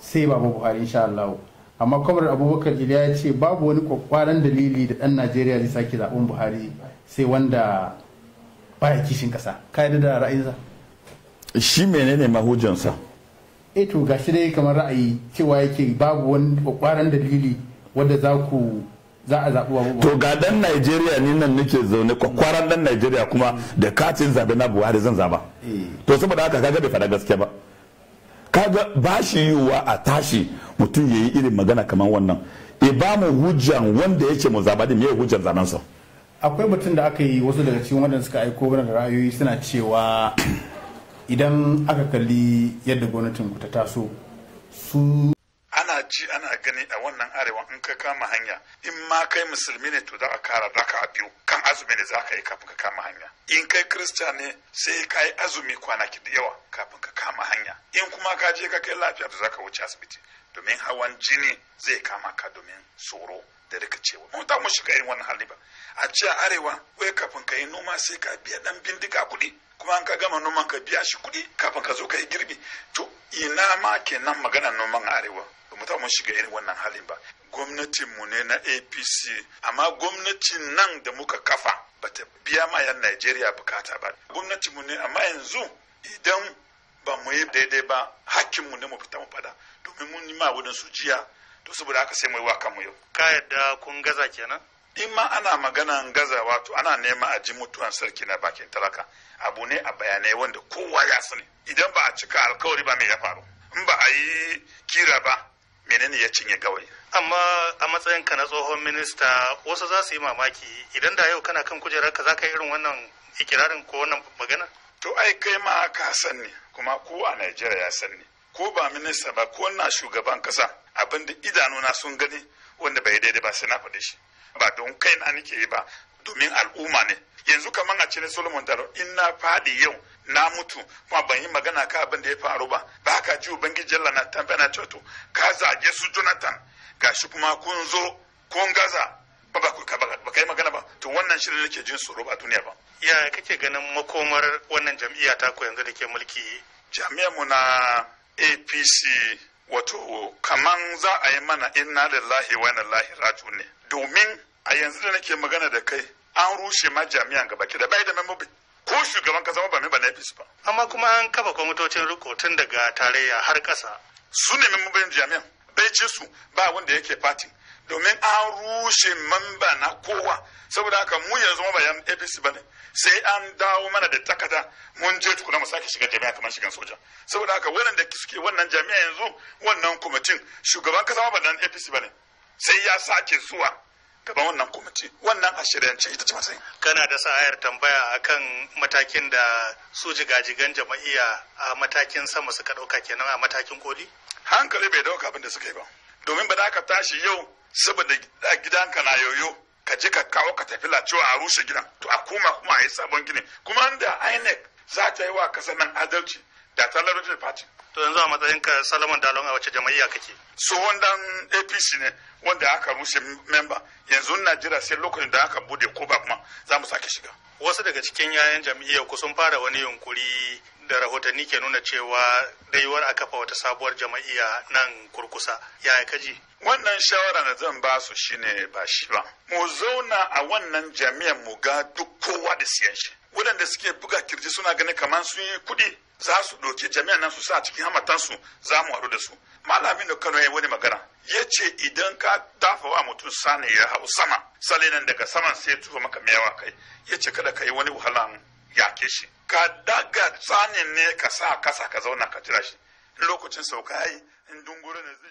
sai Baba Buhari insha Allah. Amma Kwamar Abubakar Iliya ya ce babu wani kwakwaran dalili da ɗan Najeriya zai sake zaɓen Buhari sai wanda baya kishin ƙasa. Ka yarda da ra'ayinsa? Shi menene mahujjansa? Eh to gashi dai kamar ra'ayi cewa yake babu wani kwakwaran dalili wanda za a zaɓi Baba Buhari. To ga dan Najeriya ni nan nake zaune kwakwaran dan Najeriya kuma da katin zabe na Buhari zan zaba. To saboda haka kaga bai faɗa gaskiya ba. Kaga ba shi yiwuwa a tashi mutum ya yi irin magana kamar wannan. E ba mu hujjan wanda yake mu zaba din, me hujjan zaben sa? Akwai batun da aka yi wasu daga cikin waɗanda suka aiko mana da ra'ayoyi suna cewa idan aka kalli yadda gwamnatin ku ta taso su ana ji ana gani a wannan arewa in ka kama hanya in ma kai musulmi ne to za a kara raka biyu kan azumi ne za ka yi kafin ka kama hanya. In kai kirista ne sai ka yi azumi kwanaki da yawa kafin ka kama hanya. In kuma ka je ka kai lafiya to za ka wuce asibiti domin hawan jini zai kama ka domin tsoro da rika cewa mu ta mu shiga irin wannan hali ba. A ce a arewa wai kafin ka yi noma sai ka biya dan bindiga kuɗi, kuma an ka gama noman ka biya shi kuɗi kafin ka zo ka yi girbi. To ina ma kenan magana noman arewa? Ba mu taɓa mun shiga irin wannan halin ba. Gwamnatin mu ne na APC, amma gwamnatin nan da muka kafa bata biya ma yan Najeriya bukata ba. Gwamnatin mu ne, amma yanzu idan ba mu yi daidai ba hakkin mu ne mu fita mu fada domin mun yi ma wurin su jiya. To saboda haka sai mu yi wa kanmu yau. Ka yadda kun gaza kenan? In ma ana maganan gazawa to ana nema a ji mutuwan sarki na bakin talaka. Abu ne a bayanai wanda kowa ya sani. Idan ba a cika alkawari ba me ya faru? In ba a yi kira ba menene ya cinye gawayi? Amma a matsayinka na tsohon minista wasu za su yi mamaki idan da yau kana kan kujerarka za ka yi irin wannan ikirarin ko wannan magana? To ai kai ma ka sani, kuma ko a Najeriya ya sani. Ko ba minista ba ko na shugaban kasa abinda idanuna sun gani wanda bai daidai ba sai na faɗe shi. Ba don kai na nake yi ba, domin al'umma ne. Yanzu kaman a cire Solomon Dalo in na faɗi yau na mutu kuma ban yi magana ka abin da ya faru ba, ba ka ji Ubangiji Allah na tambaya na cewa to ka zage su Jonathan gashi kuma kun zo kun gaza ba ba kai magana ba. To wannan shirin nake jin tsoro ba duniya ba. Ya kake ganin makomar wannan jam'iyya ta ku yanzu da ke mulki? Jami'ar mu na APC wato kaman za a yi mana inna lillahi wa inna ilaihi raji'un ne. Domin a yanzu da nake magana da kai an rushe ma jami'an gaba ki da bai da membobi ko shugaban kasa ba memba na APC ba. Amma kuma an kafa kwamitocin riko tun daga tarayya har ƙasa. Su ne membobin jami'an bai ce su ba wanda yake fati domin an rushe memba na kowa. Saboda haka mu yanzu ba yan APC ba ne, sai an dawo mana da takada mun je tukuna mu sake shiga jami'a kamar shigan soja. Saboda haka waɗanda suke wannan jami'a yanzu wannan kwamitin shugaban kasa ba dan APC ba ne, sai ya sake zuwa gaban wannan kwamiti. Wannan a shiryance ita ce matsayin. Kana da sa'ayar tambaya akan matakin da su jigajigan jama'iyya a matakin sama suka ɗauka kenan a matakin koli? Hankali bai dauka abin da suka yi ba. Domin ba za ka tashi yau saboda gidanka na yoyo ka je ka kawo ka tafi cewa a rushe gidan to a koma kuma a yi sabon gini. Kuma da INEC za ta yi wa kasar nan adalci da ta lalace party. To yanzu a matsayinka Solomon Dalon a wace jama'iyya kake? Tsohon dan APC ne wanda aka rushe memba. Yanzu Najeriya sai lokacin da aka bude ko ba kuma za mu sake shiga. Wasu daga cikin yayan jam'iyyar ku sun fara wani yunkuri da rahotanni ke nuna cewa da yiwuwar a kafa wata sabuwar jama'iyya nan kurkusa. Yaya kaji? Wannan shawara da zan ba su shine ba shi ba. Mu zauna a wannan jami'ar mu ga duk kowa da siyan shi. Waɗanda suke buga kirji suna ganin kamar sun yi kuɗi za su ɗauki jami'an nan su sa cikin hamatansu za mu haɗu da su. Malamin da Kano ya yi wani magana ya ce idan ka dafa wa mutum sani ya hau sama sale nan daga saman sai ya tufa maka mewa kai, ya ce kada ka yi wani wahalan yake shi, ka daga tsanin ne ka sa kasa ka zauna ka jira shi lokacin sauka yayi in dungure ne zai.